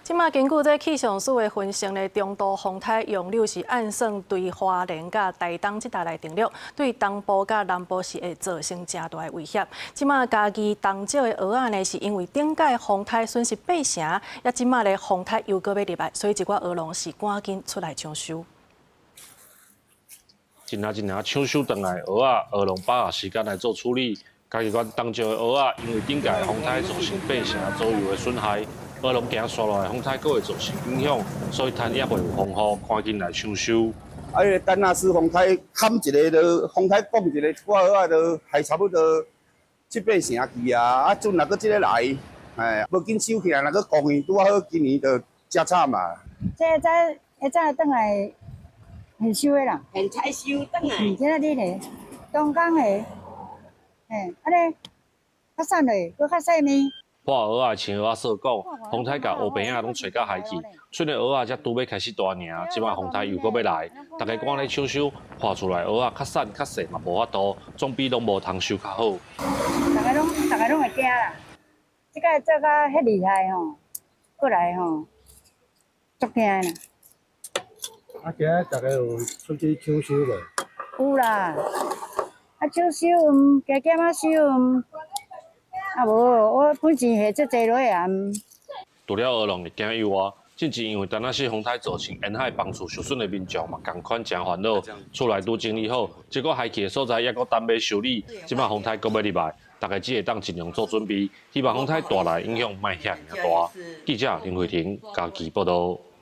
這馬根據這氣象署的分析呢，中度風颱楊柳是按算對花蓮佮台東這帶來登陸，對東部佮南部是會造成誠大的威脅。這馬嘉義東石的蚵仔呢，是因為頂屆風颱損失八成，也這馬咧風颱又閣欲入來，所以一寡蚵農是趕緊出來搶收。一領一領搶收轉來蚵仔，蚵農把握時間來做處理。嘉義縣東石的蚵仔，因為頂屆風颱造成八成左右的損害。蚵農驚紲落來風颱閣會造成影響，所以趁猶未有風雨，趕緊來搶收。啊，彼個丹那斯風颱砍一个就風颱講一个，寡蚵仔就害差不多七八成去啊！啊，陣若閣這个來，哎，無緊收起來，若閣降去，拄仔好今年就誠慘啊！這早會早轉來現收的啦，現採收轉來。嗯，今仔日咧，東港的，嘿，按呢較散落，閣較細膩。破蚵仔青蚵仔所講，風颱共烏白仔攏吹甲海去，雖然蚵仔才拄欲開始大爾，這擺風颱又閣欲來，大家趕咧搶收，破出來蚵仔較散較細嘛無法度，總比攏無通收較好。大家攏會驚啦，這擺做甲遐厲害吼，過來吼，足驚啦。啊，今仔大家有出去搶收無？有啦，啊搶收，加減仔收。啊無，我本錢下足濟落啊。除了蚵農會驚以外，進前因為丹那斯風颱造成沿海房厝受損的民眾嘛，仝款誠煩惱，厝內拄整理好，這個海去的所在猶閣等欲修理，這擺風颱閣欲入來，大家只會當盡量做準備，希望風颱帶來影響莫遐爾大。記者林慧婷嘉義報導。